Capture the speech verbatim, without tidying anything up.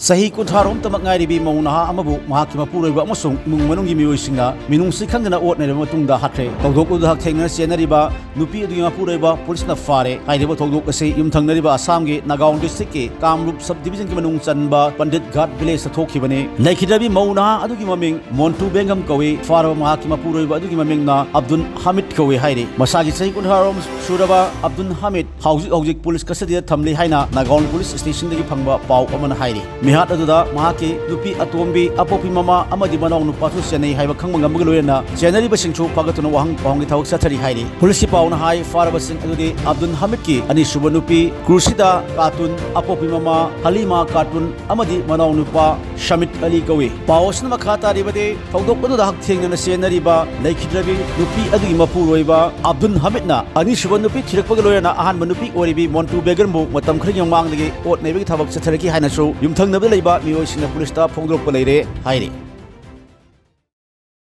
ꯆꯍꯤ ꯀꯨꯟꯊ꯭ꯔꯥꯔꯣꯝꯇꯃꯛ ꯉꯥꯏꯔꯤꯕꯤ ꯃꯧ ꯅꯍꯥ ꯑꯃꯕꯨ ꯃꯍꯥꯛꯀꯤ ꯃꯄꯨꯔꯣꯏꯕ ꯑꯃꯁꯨꯡ ꯏꯃꯨꯡ ꯃꯅꯨꯡꯒꯤ ꯃꯤꯑꯣꯏꯁꯤꯡꯅ ꯃꯤꯅꯨꯡꯁꯤ ꯈꯪꯗꯅ ꯑꯣꯠ ꯅꯩꯔꯕ ꯃꯇꯨꯡꯗ ꯍꯥꯠꯈ꯭ꯔꯦ꯫ ꯊꯧꯗꯣꯛ ꯑꯗꯨꯗ ꯍꯛꯊꯦꯡꯅꯅ ꯆꯦꯟꯅꯔꯤꯕ ꯅꯨꯄꯤ ꯑꯗꯨꯒꯤ ꯃꯄꯨꯔꯣꯏꯕ ꯄꯨꯂꯤꯁꯅ ꯐꯥꯔꯦ꯫ ꯍꯥꯏꯔꯤꯕ ꯊꯧꯗꯣꯛ ꯑꯁꯤ ꯌꯨꯝꯊꯪꯅꯔꯤꯕ ꯑꯁꯥꯝꯒꯤ ꯅꯥꯒꯥꯎꯟ ꯗꯤꯁꯇ꯭ꯔꯤꯛꯀꯤ ꯀꯥꯝꯔꯨꯞ ꯁꯕ ꯗꯤꯕꯤꯖꯟꯒꯤ ꯃꯅꯨꯡ ꯆꯟꯕ ꯄꯟꯗꯤꯠ ꯘꯥꯠ ꯚꯤꯂꯦꯖꯇ ꯊꯣꯛꯈꯤꯕꯅꯤ꯫ ꯂꯩꯈꯤꯗ꯭ꯔꯕꯤ ꯃꯧ ꯅꯍꯥ ꯑꯗꯨꯒꯤ ꯃꯃꯤꯡ ꯃꯣꯟꯇꯨ ꯕꯦꯡꯒꯝ ꯀꯧꯏ꯫ ꯐꯥꯔꯕ ꯃꯍꯥꯛꯀꯤ ꯃꯄꯨꯔꯣꯏꯕ ꯑꯗꯨꯒꯤ ꯃꯃꯤꯡꯅ ꯑꯕꯗꯨꯟ ꯍꯥꯃꯤꯗ ꯀꯧꯏ ꯍꯥꯏꯔꯤ꯫ ꯃꯁꯥꯒꯤ ꯆꯍꯤ ꯀꯨꯟꯊ꯭ꯔꯥꯔꯣꯝ ꯁꯨꯔꯕ ꯑꯕꯗꯨꯟ ꯍꯥꯃꯤꯗ ꯍꯧꯖꯤꯛ ꯍꯧꯖꯤꯛ ꯄꯨꯂꯤꯁ ꯀꯁꯇꯗꯤꯗ ꯊꯝꯂꯤ ꯍꯥꯏꯅ ꯅꯥꯒꯥꯎꯟ ꯄꯨꯂꯤꯁ ꯁ꯭ꯇꯦꯁꯟꯗꯒꯤ ꯐꯪꯕ ꯄꯥꯎ ꯑꯃꯅ ꯍꯥꯏꯔꯤ꯫ ꯃꯤꯍꯥꯠ ꯑꯗꯨꯗ ꯃꯍꯥꯛꯀꯤ ꯅꯨꯄꯤ ꯑꯇꯣꯝꯕꯤ, ꯑꯄꯣꯛꯄꯤ ꯃꯃꯥ ꯑꯃꯗꯤ ꯃꯅꯥꯎ ꯅꯨꯄꯥꯁꯨ ꯆꯦꯟꯅꯩ ꯍꯥꯏꯕ ꯈꯪꯕ ꯉꯝꯕꯒ ꯂꯣꯏꯅꯅ ꯆꯦꯟꯅꯔꯤꯕꯁꯤꯡꯁꯨ ꯐꯥꯒꯠꯇꯨꯅ ꯋꯥꯍꯪ ꯄꯥꯎꯍꯪꯒꯤ ꯊꯕꯛ ꯆꯠꯊꯔꯤ ꯍꯥꯏꯔꯤ꯫ ꯄꯨꯂꯤꯁꯀꯤ ꯄꯥꯎꯅ ꯍꯥꯏ, ꯐꯥꯔꯕꯁꯤꯡ ꯑꯗꯨꯗꯤ ꯑꯕꯗꯨꯟ ꯍꯥꯃꯤꯗꯀꯤ ꯑꯅꯤꯁꯨꯕ ꯅꯨꯄꯤ ꯀ꯭ꯔꯨꯁꯤꯗꯥ ꯀꯥꯇꯨꯟ, ꯑꯄꯣꯛꯄꯤ ꯃꯃꯥ ꯍꯂꯤꯃꯥ ꯀꯥꯇꯨꯟ ꯑꯃꯗꯤ ꯃꯅꯥꯎ ꯅꯨꯄꯥ ꯁꯃꯤꯠ ꯑꯂꯤ ꯀꯧꯏ꯫ ꯄꯥꯎ ꯑꯁꯤꯅ ꯃꯈꯥ ꯇꯥꯔꯤꯕꯗꯤ, ꯊꯧꯗꯣꯛ ꯑꯗꯨꯗ ꯍꯛꯊꯦꯡꯅꯅ ꯆꯦꯟꯅꯔꯤꯕ ꯂꯩꯈꯤꯗ꯭ꯔꯕꯤ ꯅꯨꯄꯤ ꯑꯗꯨꯒꯤ ꯃꯄꯨꯔꯣꯏꯕ ꯑꯕꯗꯨꯟ ꯍꯥꯃꯤꯗꯅ ꯑꯅꯤꯁꯨꯕ ꯅꯨꯄꯤ ꯊꯤꯔꯛꯄꯒ ꯂꯣꯏꯅꯅ ꯑꯍꯥꯟꯕ ꯅꯨꯄꯤ ꯑꯣꯏꯔꯤꯕꯤ ꯃꯣꯟꯇꯨ ꯕꯦꯒꯝꯕꯨ ꯃꯇꯝ ꯈꯔꯒꯤ ꯃꯃꯥꯡꯗꯒꯤ ꯑꯣꯠ ꯅꯩꯕꯒꯤ ꯊꯕꯛ ꯆꯠꯊꯔꯛꯈꯤ ꯍꯥꯏꯅꯁꯨ ꯌꯨꯝꯊꯪꯅꯕꯗ ꯂꯩꯕ ꯃꯤꯑꯣꯏꯁꯤꯡꯅ ꯄꯨꯂꯤꯁꯇ ꯐꯣꯡꯗꯣꯔꯛꯄ ꯂꯩꯔꯦ ꯍꯥꯏꯔꯤ꯫